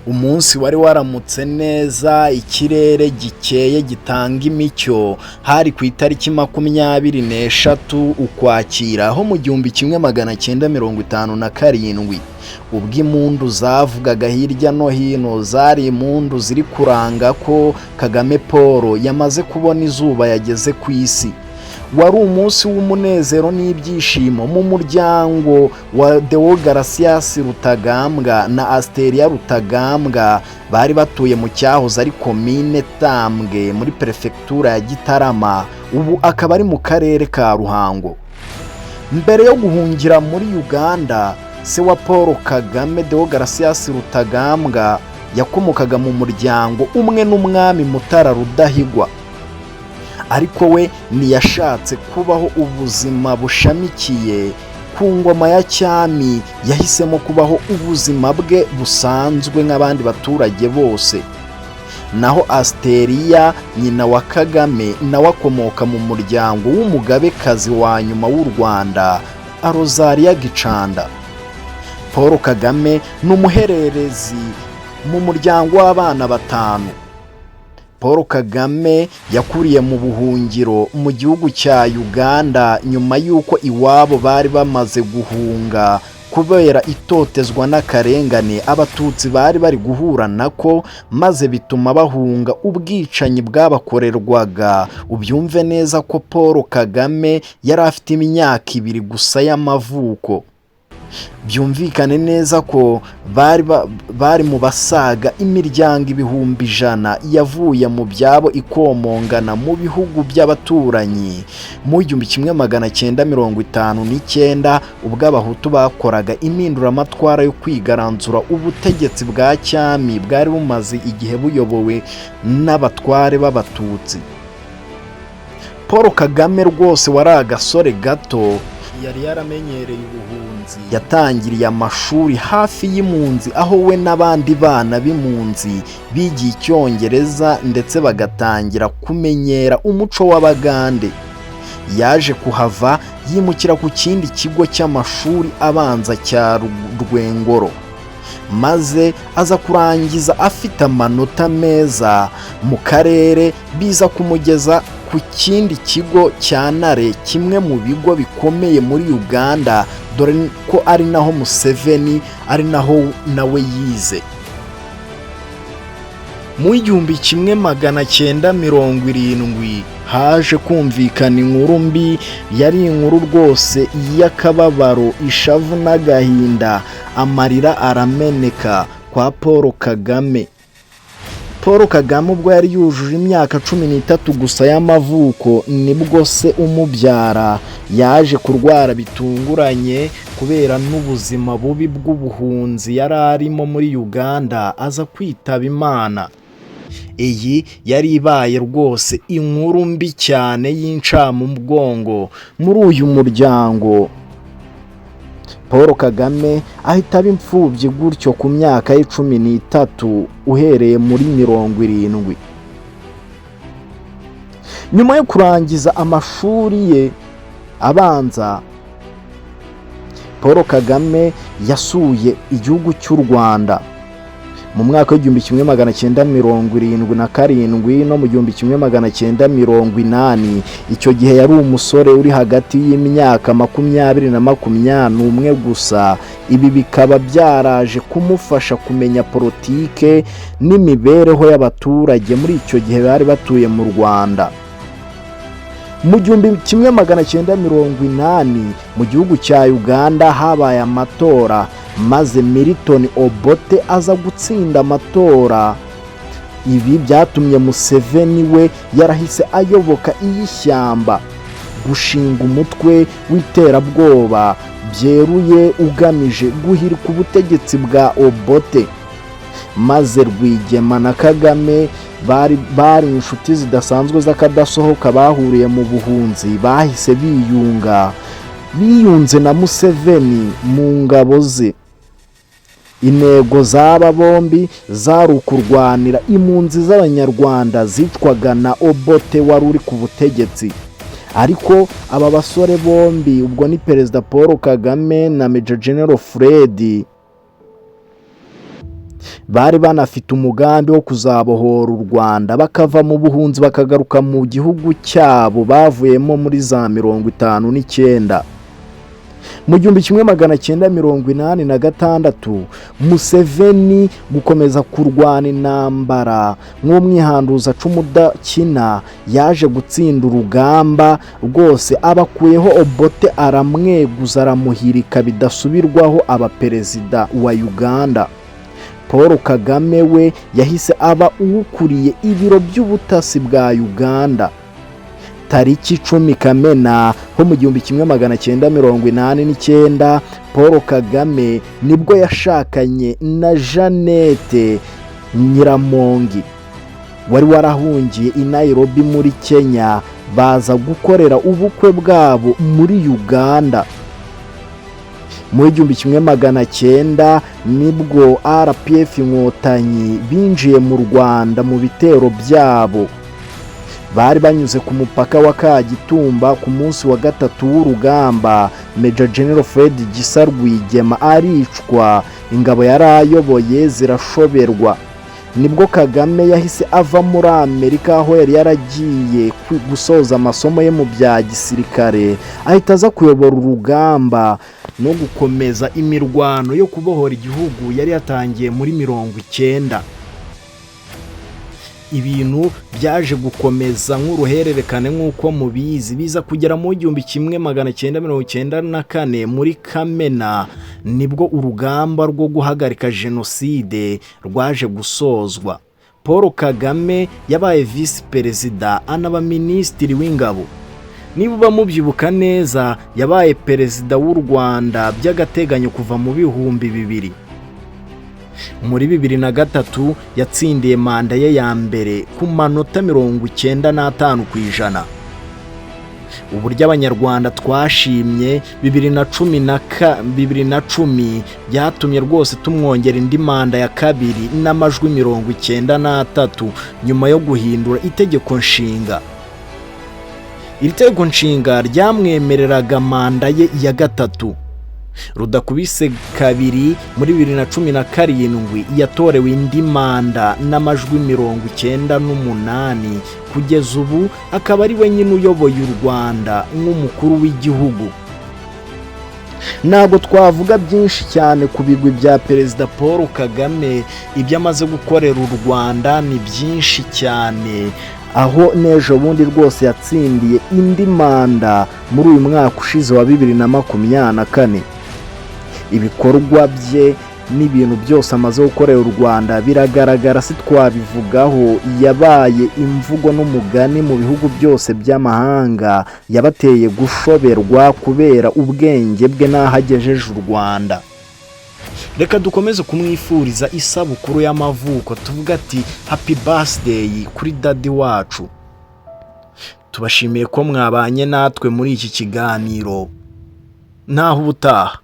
Umunsi wari waramutse neza, ikirere gikeye gitanga imicyo. Hari ku itariki 23 Ukwakira ho mu 1957, ubwo impundu zavugaga hirya no hino zari impundu ziri kuranga ko Kagame Paul yamaze kubona izuba, yageze ku isi. Wari umunsi w'umunezero n'ibyishimo mu muryango wa Deogratias Rutagambwa na Asteria Rutagambwa, bari batuye mu cyahoze ari Komine Tambwe muri Perefegitura ya Gitarama, ubu akaba ari mu Karere ka Ruhango. Mbere yo guhungira muri Uganda, se wa Paul Kagame, Deogratias Rutagambwa, yakomokaga mu muryango umwe n'umwami Mutara Rudahigwa, ariko we ntiyashatse kubaho ubuzima bushamikiye ku ngoma ya cyami. Yahisemo kubaho ubuzima bwe busanzwe nk'abandi baturage bose. Naho Asteriya, nyina wa Kagame, nawe akomoka mu muryango w'umugabekazi wa nyuma w'u Rwanda, Rozaliya Gicanda. Paul Kagame ni umuhererezi mu muryango w'abana batanu. Paul Kagame yakuriye mu buhungiro mu gihugu cya Uganda nyuma y'uko iwabo bari bamaze guhunga kubera itotezwa n'akarengane Abatutsi bari bari guhura nako, maze bituma bahunga ubwicanyi bwabakorerwaga. Ubyumve neza ko Paul Kagame yari afite imyaka 2 gusa y'amavuko. Byumvikane neza ko bari mu basaga imiryango 100,000 yavuye mu byabo ikomongana mu bihugu by'abaturanyi mu 1959, ubwo Abahutu bakoraga impinduramatwara yo kwigaranzura ubutegetsi bwa cyami bwari bumaze igihe buyobowe n'abatware b'Abatutsi. Paul Kagame rwose wari agasore gato, yari yaramenyereye ubuhunzi. Yatangiriye amashuri hafi y'impunzi, aho we n'abandi bana b'impunzi bigiye Icyongereza ndetse bagatangira kumenyera umuco w'Abagande. Yaje kuhava yimukira ku kindi kigo cy'amashuri abanza cya Rwengoro, maze aza kurangiza afite amanota meza mu karere, biza kumugeza ku kindi kigo cya Ntare, kimwe mu bigo bikomeye muri Uganda, dore ko ari naho Museveni ari naho nawe yize. Mu 1970 haje kumvikana inkuru mbi. Yari inkuru rwose y'akababaro, ishavu n'agahinda, amarira arameneka kwa Paul Kagame. Paul Kagame ubwo yari yujuje imyaka 13 gusa y'amavuko, nibwo se umubyara yaje kurwara bitunguranye kubera n'ubuzima bubi bw'ubuhunzi yari arimo muri Uganda, aza kwitaba Imana. Iyi yari ibaye rwose inkuru mbi cyane y'incamugongo muri uyu muryango. Paul Kagame ahita aba imfubyi gutyo ku myaka ye 13, uhereye muri 70. Nyuma yo kurangiza amashuri ye abanza, Paul Kagame yasuye igihugu cy'u Rwanda mu mwaka w'1977 no mu 1980. Icyo gihe yari umusore uri hagati y'imyaka 20 na 21 gusa. Ibi bikaba byaraje kumufasha kumenya politike n'imibereho y'abaturage muri icyo gihe bari batuye mu Rwanda. Mu 1980, mu gihugu cya Uganda habaye amatora, maze Milton Obote aza gutsinda amatora. Ibi byatumye Museveni we yarahise ayoboka iy'ishyamba, gushinga umutwe w'iterabwoba byeruye ugamije guhirika ubutegetsi bwa Obote. Maze Rwigema na Kagame bari inshuti zidasanzwe z'akadasohoka, bahuriye mu buhunzi, bahise biyunga, biyunze na Museveni mu ngabo ze. Intego z'aba bombi zari ukurwanira impunzi z'Abanyarwanda zicwaga na Obote wari uri ku butegetsi. Ariko aba basore bombi, ubwo ni Perezida Paul Kagame na Major General Fred. Bari banafite umugambi wo kuzabohora u Rwanda, bakava mu buhunzi, bakagaruka mu gihugu cyabo bavuyemo muri za 59. Mu 1986, Museveni gukomeza kurwana intambara nk'umwihanduza cumu udakina, yaje gutsinda urugamba rwose, abakuyeho Obote, aramweguza, aramuhirika bidasubirwaho, aba perezida wa Uganda. Paul Kagame we yahise aba uwukuriye ibiro by'ubutasi bwa Uganda. Tariki 10 Kamena ho mu 1989, Paul Kagame nibwo yashakanye na Jeannette Nyiramongi wari warahungiye i Nairobi muri Kenya, baza gukorera ubukwe bwabo muri Uganda. Muri 1900 nibwo RPF Inkotanyi binjiye mu Rwanda mu bitero byabo. Bari banyuze ku mupaka wa Kagitumba. Ku munsi wa gatatu w'urugamba, Major General Fred Gisa Rwigema aricwa, ingabo yari ayoboye zirashoberwa. Nibwo Kagame yahise ava muri Amerika, aho yari yaragiye gusoza amasomo ye mu bya gisirikare, ahita aza kuyobora urugamba no gukomeza imirwano yo kubohora igihugu yari yatangiye muri 90. Ibintu byaje gukomeza nk'uruhererekane, nk'uko mubizi, biza kugera mu 1994 muri Kamena, nibwo urugamba rwo guhagarika jenoside rwaje gusozwa. Paul Kagame yabaye visi perezida, anaba minisitiri w'ingabo. Niba uba mubyibuka neza, yabaye perezida w'u Rwanda by'agateganyo kuva mu 2000. Muri 2003 yatsindiye manda ye ya mbere ku manota 95%. Uburyo Abanyarwanda twashimye 2010 byatumye rwose tumwongera indi manda ya kabiri n'amajwi 93, nyuma yo guhindura itegeko nshinga. Iri tegeko nshinga ryamwemereraga manda ye ya gatatu. Rudakubise kabiri, muri 2017 yatorewe indi manda n'amajwi 98. Kugeza ubu akaba ari we nyine uyoboye u Rwanda nk'umukuru w'igihugu. Ntabwo twavuga byinshi cyane ku bigwi bya Perezida Paul Kagame. Ibyo amaze gukorera u Rwanda ni byinshi cyane, aho n'ejo bundi rwose yatsindiye indi manda muri uyu mwaka ushize wa 2024. Ibikorwa bye n'ibintu byose amaze gukorera u Rwanda biragaragara, si twabivugaho. Yabaye imvugo n'umugani mu bihugu byose by'amahanga, yabateye gushoberwa kubera ubwenge bwe n'aho agejeje u Rwanda. Reka dukomeze kumwifuriza isabukuru y'amavuko, tuvuga ati "Happy birthday" kuri daddy wacu. Tubashimiye ko mwabanye natwe muri iki kiganiro. Naho ubutaha.